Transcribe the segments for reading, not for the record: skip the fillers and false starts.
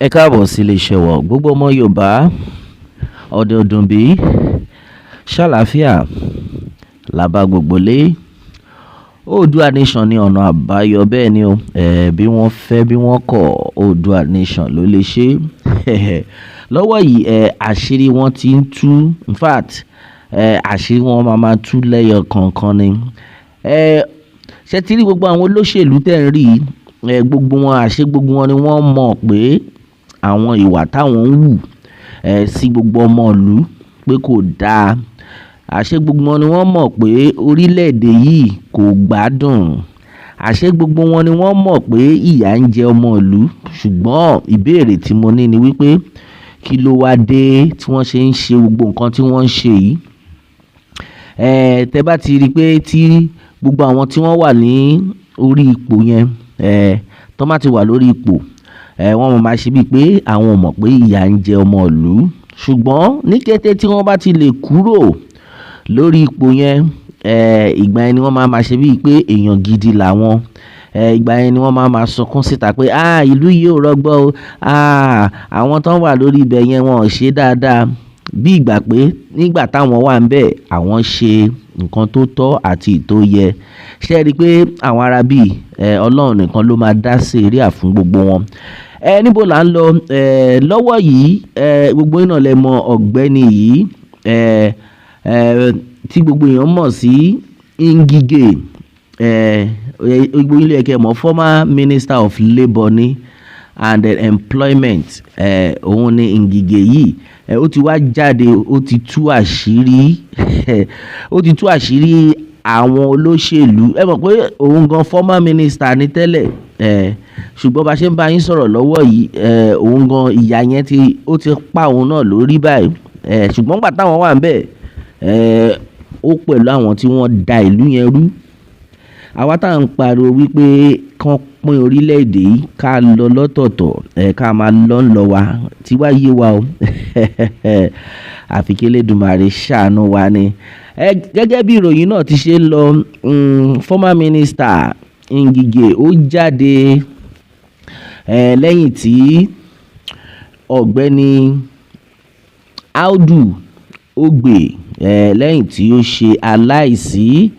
Ẹ káàbọ̀ sí iléeṣẹ́ wa. Gbogbo ọmọ Yorùbá, ọdẹ ọdún bí, ṣàlàáfíà làbá gbogbo lé. Oòduà Nation ní ọ̀nà àbáyọ. Bẹ́ẹ̀ ni o, bí wọ́n fẹ́ bí wọ́n kọ̀, Oòduà Nation ló lè ṣe. Lọ́wọ́ yìí, àṣírí wọn ti ń tú. In fact, àṣírí wọn máa máa tú lẹ́yọ kọ̀ọ̀kan ni. Ṣé tí rí gbogbo àwọn olóṣèlú tẹ̀ ń rí, gbogbo wọn, àṣé gbogbo wọn ni wọ́n mọ̀ pé àwọn ìwà táwọn ń hù sí gbogbo ọmọ ìlú pé kò dáa. Àṣé gbogbo wọn ni wọ́n mọ̀ pé orílẹ̀-èdè yìí kò gbádùn. Àṣé gbogbo wọn ni wọ́n mọ̀ pé ìyà ń jẹ ọmọ ìlú. Ṣùgbọ́n ìbéèrè tí mo ní ni wípé, kí ló wá dé tí wọ́n ṣe ń ṣe gbogbo nǹkan tí wọ́n ń ṣe yìí? Tẹ bá ti rí pé tí gbogbo àwọn tí wọ́n wà ní orí ipò yẹn, tó bá ti wà lórí ipò, wọ́n máa ṣe bíi pé àwọn ò mọ̀ pé ìyà ń jẹ ọmọ ìlú. Ṣùgbọ́n ní kété tí wọ́n bá ti lè kúrò lórí ipò yẹn, ìgbà yẹn ni wọ́n máa máa ṣe bíi pé èèyàn gidi làwọn. Ìgbà yẹn ni wọ́n máa máa sọkún síta pé, "Ah, ìlú yìí ò rọgbọ o. Ah, àwọn tó wà lórí ibẹ̀ yẹn, wọn ò ṣe dáadáa." Bí ìgbà pé nígbà táwọn wà níbẹ̀, àwọn ṣe nǹkan tó tọ́ àti tó yẹ. Ṣé ẹ rí i pé àwọn ará bí, Ọlọ́run nìkan ló máa dá sẹ̀ríà fún gbogbo wọn. Níbo là ń lọ? Lọ́wọ́ yìí, gbogbo yín náà lẹ mọ ọ̀gbẹ́ni yìí, tí gbogbo èèyàn mọ̀ sí Ngige. Gbogbo yín ló yẹ kí ẹ mọ̀, former Minister of Labour ni and Employment. Òun ni Ngige yìí. Ó ti wá jáde, ó ti tú àṣírí, ó ti tú àṣírí àwọn olóṣèlú. Ẹ mọ̀ pé òun gan former minister ní tẹ́lẹ̀, ṣùgbọ́n bá ṣe ń bá yín sọ̀rọ̀ lọ́wọ́ yìí, òun gan ìyà yẹn ti ó ti pa òun náà lórí báyìí. Ṣùgbọ́n nígbà táwọn wà níbẹ̀, ó pẹ̀lú àwọn tí wọ́n da ìlú yẹn rú. Àwa tá ń pariwo wípé kán pín orílẹ̀-èdè yìí, ká lọ lọ́tọ̀ọ̀tọ̀, ká máa lọ́ ń lọ wa tí wá yé wa o. Àfi kí Elédùmarè ṣàánú wa ni. Gẹ́gẹ́ bí ìròyìn náà ti ṣe ń lọ, former minister Ngige ó jáde, lẹ́yìn tí ọ̀gbẹ́ni Audu Ogbeh, lẹ́yìn tí ó ṣe aláìsí,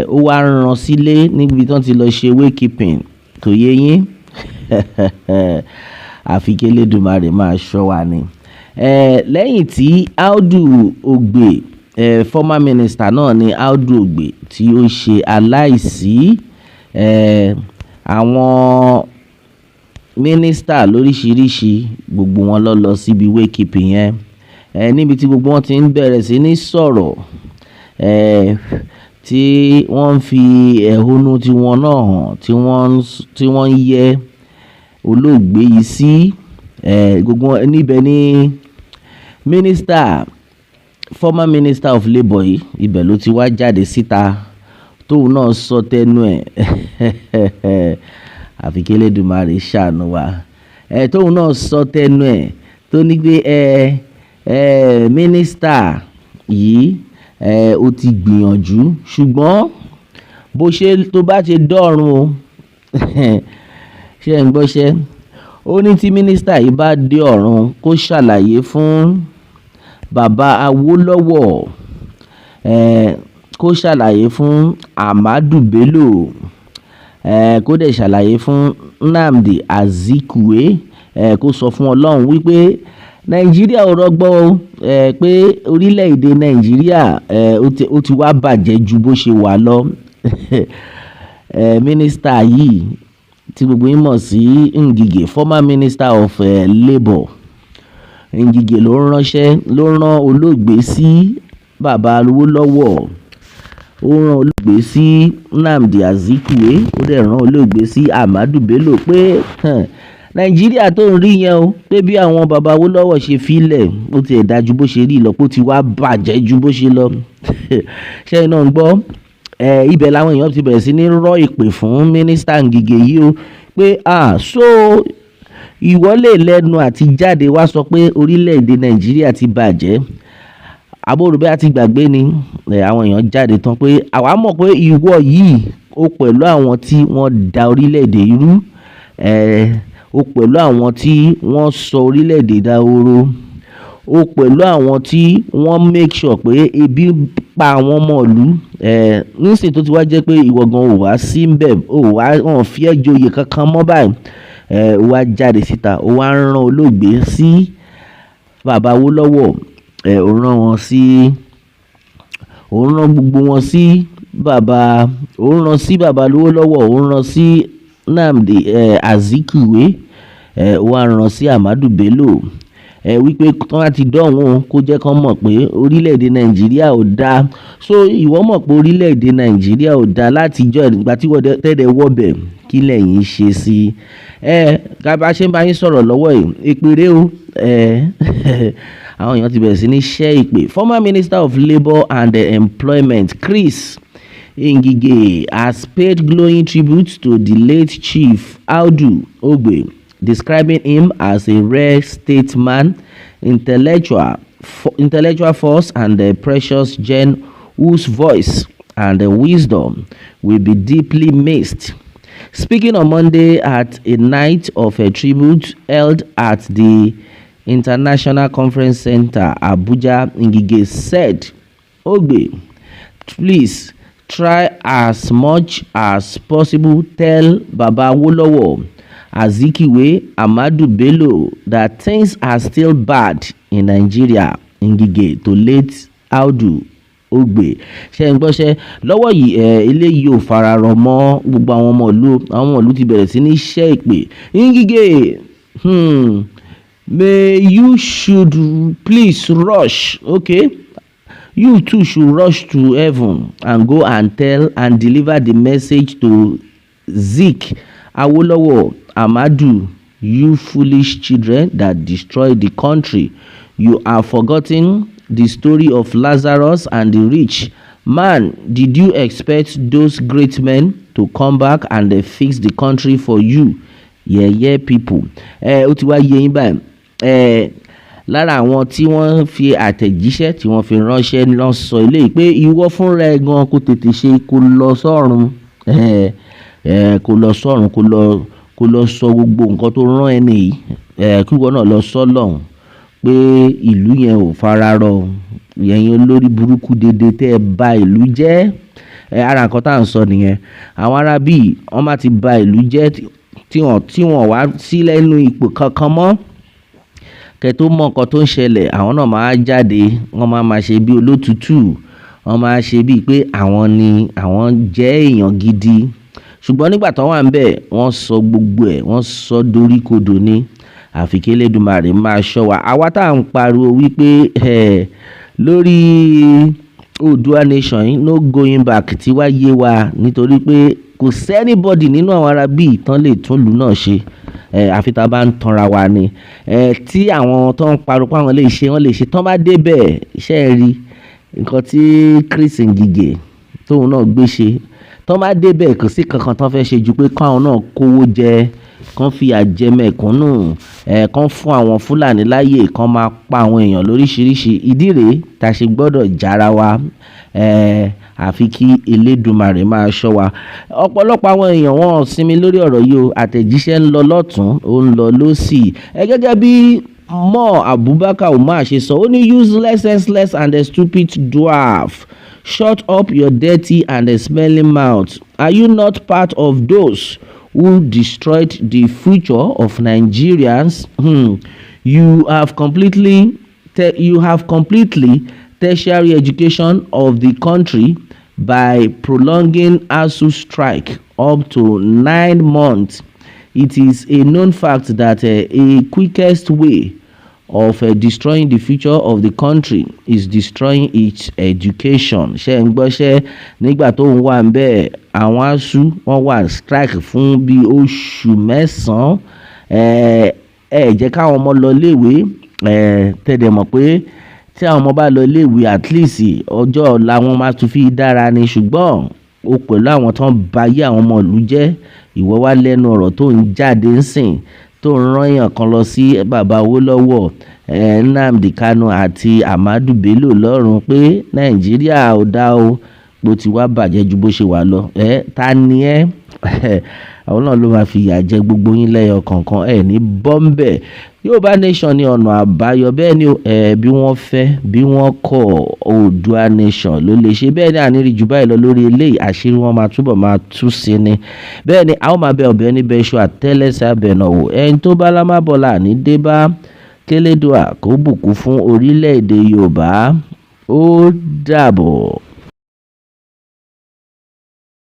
ó wá rán sílé níbi tí wọ́n ti lọ ṣe wake keeping. Kò yé yín? Àfi kí Elédùmarè máa ṣọ́ wa ni. Lẹ́yìn tí Audu Ogbeh, former minister náà ni Audu Ogbeh, tí ó ṣe aláìsí, àwọn minister lóríṣiríṣi, gbogbo wọn ló lọ síbi wake keeping yẹn. Níbi tí gbogbo wọn ti ń bẹ̀rẹ̀ sí ní sọ̀rọ̀, tí wọ́n ń fi ẹ̀hónú tí wọn náà hàn, tí wọ́n ń yẹ olóògbé yìí sí. Gbogbo wọn níbẹ̀ ní minister, former Minister of Labour yìí, ibẹ̀ ló ti wá jáde síta tóun náà sọ tẹnu ẹ̀. Àfi kí Elédùmarè ṣàánú wa. Tóun náà sọ tẹnu ẹ̀ tó ní pé ẹ ẹ minister yìí, ó ti gbìyànjú, ṣùgbọ́n bó ṣe tó bá ṣe dọ́run o. Ṣé ẹ̀ ń gbọ́ṣẹ́? Ó ní tí minister yìí bá dé ọ̀run, kó ṣàlàyé fún bàbá Awólọ́wọ̀, kó ṣàlàyé fún Ahmadu Bello, kó dẹ̀ ṣàlàyé fún Nnamdi Azikiwe, kó sọ fún Ọlọ́run wípé Nàìjíríà ò rọgbọ o, pé orílẹ̀-èdè Nàìjíríà, ó ti wá bàjẹ́ ju bó ṣe wà lọ. Mínísítà yìí tí gbogbo yín mọ̀ sí Ngige, former Minister of Labour, Ngige ló ń ránṣẹ́, ló rán olóògbé sí bàbá Awólọ́wọ̀, ó rán olóògbé sí Nnamdi Azikiwe, ó dẹ̀ rán olóògbé sí Ahmadu Bello pé Nàìjíríà tó ń rí yẹn o, pé bí àwọn bàbá Awólọ́wọ̀ ṣe fi lẹ̀, ó ti ẹ̀ dájú bó ṣe rí lọ, pé ó ti wá bàjẹ́ ju bó ṣe lọ. Ṣé ẹ̀yin náà ń gbọ́? Ibẹ̀ làwọn èèyàn ti bẹ̀rẹ̀ sí ní rọ́ ìpè fún Mínísítà Ngige yìí o pé, "Ah, so ìwọ lè lẹ́nu àti jáde wá sọ pé orílẹ̀-èdè Nàìjíríà ti bàjẹ́? Àbí o rò bí a ti gbàgbé ni?" Àwọn èèyàn jáde tán pé àwa mọ̀ pé ìwọ yìí ó pẹ̀lú àwọn tí wọ́n da orílẹ̀-èdè rú. O pẹ̀lú àwọn tí wọ́n sọ orílẹ̀-èdè dahoro. O pẹ̀lú àwọn tí wọ́n make sure pé ebi ń pa àwọn ọmọ ìlú. Nísìnyí tó ti wá jẹ́ pé ìwọ gan ò wá sí ńbẹ̀, ò wá, wọ́n ò fi ẹ́ joyè kankan mọ́ báyìí. Ó wá jáde síta, ó wá ń rán olóògbé sí bàbá Awólọ́wọ̀. Ó rán wọn sí, ó rán gbogbo wọn sí bàbá, ó rán sí bàbá Awólọ́wọ̀, ó rán sí Nnamdi Azikiwe, ó wá rán sí Ahmadu Bello. Wípé tí wọ́n bá ti dọ̀hún, kó jẹ́ kí wọ́n mọ̀ pé orílẹ̀-èdè Nàìjíríà ò dáa. So ìwọ mọ̀ pé orílẹ̀-èdè Nàìjíríà ò dáa láti ìjọ́ ìgbà tí wọ́n tẹ́lẹ̀ wọ bẹ̀, kí lẹ̀yin ṣe sí i? Ká bá ṣe ń bá yín sọ̀rọ̀ lọ́wọ́ yìí, èpè rè o. Àwọn èèyàn ti bẹ̀rẹ̀ sí ní ṣẹ́ èpè. Former Minister of Labour and Employment Chris Ngige has paid glowing tribute to the late Chief Audu Ogbeh, describing him as a rare statesman, intellectual force and a precious gem whose voice and wisdom will be deeply missed. Speaking on Monday at a night of a tribute held at the International Conference Center, Abuja, Ngige said, "Ogbeh, please try as much as possible, tell Baba Awolowo, Azikiwe, Ahmadu Bello that things are still bad in Nigeria." Ngige to late Audu Ogbeh. Ṣé ń gbọ́ṣẹ́ lọ́wọ́ yìí? Eléyìí ò fararọ mọ́ gbogbo àwọn ọmọ ìlú. Àwọn ọmọ ìlú ti bẹ̀rẹ̀ sí ní ṣẹ́ èpè. Ngige, may you should please rush, okay, you too should rush to heaven and go and tell and deliver the message to Zik, Awolowo, Ahmadu, you foolish children that destroy the country. You have forgotten the story of Lazarus and the rich man. Did you expect those great men to come back and fix the country for you? Yẹ̀yẹ́ people. Ẹ ó ti wá yé yín báyìí. Ẹ lára àwọn tí wọ́n fi àtẹ̀jíṣẹ́ tí wọ́n fi ránṣẹ́ lọ sọ eléyìí pé ìwọ fúnra ẹ gan kó tètè ṣe kó lọ sọ́run, ẹ ẹ kó lọ sọ́run, kó lọ sọ gbogbo nǹkan tó rán ẹni yìí, ẹ kí ìwọ náà lọ sọ lọ́hùn pé ìlú yẹn ò fararọ. Ẹ̀yin olórí burúkú dédé tẹ́ ẹ bà ìlú jẹ́. Ẹ ara nǹkan tá à ń sọ nìyẹn. Àwọn ará bíi wọ́n bá ti ba ìlú jẹ́ tí wọ́n wá sí lẹ́nu ipò kankan mọ́, kẹ́ tó mọ nǹkan tó ń ṣẹlẹ̀, àwọn náà máa jáde, wọ́n máa ma ṣe bí olótùtù, wọ́n máa ṣe bíi pé àwọn ni àwọn jẹ́ èèyàn gidi. Ṣùgbọ́n nígbà tó wà níbẹ̀, wọ́n sọ gbogbo ẹ̀, wọ́n sọ doríkodò ni. Àfi kí Elédùmarè máa ṣọ́ wa. Àwa tá à ń pariwo wípé ẹ̀ lórí Oòduà nation yìí, no going back, tí wá yé wa, nítorí pé kò sí anybody nínú àwọn ará bíi tán lè tún ìlú náà ṣe. Àfi tá a bá ń tanra wa ni. Tí àwọn tó ń pariwo pé àwọn lè ṣe, wọ́n lè ṣe, tán bá dé bẹ̀, ṣé ẹ rí nǹkan tí Chris Ngige tóun náà gbé ṣe? Tán bá dé bẹ̀, kò sí kankan tán fẹ́ ṣe ju pé káwọn náà kówó jẹ, kán fìyà jẹ mẹ̀kúnnù, kán fún àwọn Fúlàní láàyè kán máa pa àwọn èèyàn lóríṣiríṣi. Ìdí rèé tá a ṣe gbọ́dọ̀ jára wa. Àfi kí Elédùmarè máa ṣọ́ wa. Ọ̀pọ̀lọpọ̀ àwọn èèyàn wọn ò sinmi lórí ọ̀rọ̀ yìí o. Àtẹ̀jíṣẹ́ ń lọ lọ́tùn, ó ń lọ lósì. Ẹ gẹ́gẹ́ bí Mo Abubakar Umar ṣe sọ, ó ní, "Useless, senseless and a stupid dwarf, shut up your dirty and smelling mouth. Are you not part of those who destroyed the future of Nigerians? You have completely tertiary education of the country by prolonging ASUU strike up to 9 months. It is a known fact that a quickest way of destroying the future of the country is destroying its education." Ṣé ń gbọ́ṣẹ́? Nígbà tó ń wà níbẹ̀, àwọn ASUU wọ́n wà strike fún bí oṣù 9. Ẹ jẹ́ káwọn ọmọ lọ iléèwé. Tẹ́ dẹ̀ mọ̀ pé tí àwọn ọmọ bá lọ iléèwé, at least ọjọ́ ọ̀la wọn máa tún fi dára ni. Ṣùgbọ́n ó pẹ̀lú àwọn tó ń ba ayé àwọn ọmọ ìlú jẹ́, ìwọ wá lẹ́nu ọ̀rọ̀ tó ń jáde ń sìn, tó ń rán èèyàn kan lọ sí bàbá Awólọ́wọ̀, Nnamdi Kanu àti Ahmadu Bello lọ́rùn pé Nàìjíríà ò dá o. Bó ti wá bàjẹ́ ju bó ṣe wà lọ. Ẹ ta ni ẹ́? Àwọn náà ló máa fi ìyà jẹ gbogbo yín lẹ́yọ kọ̀ọ̀kan, ẹ̀ ní bọ́m̀bẹ̀. Yorùbá Nation ní ọ̀nà àbáyọ. Bẹ́ẹ̀ ni ẹ, bí wọ́n fẹ́ bí wọ́n kọ̀, Oòduà Nation ló lè ṣe. Bẹ́ẹ̀ ni, àníri jù báyìí lọ lórí eléyìí. Àṣírí wọn máa túbọ̀ máa tú sí ni. Bẹ́ẹ̀ ni, a ó máa bẹ ọ̀bẹ níbẹ̀ iṣu àtẹ́lẹsẹ̀ abẹ̀nà wò. Ẹni tó bá lámábọ̀lá ní dé bá. Kélédùà kó bùkún fún orílẹ̀-èdè Yorùbá. Ó dàbọ̀.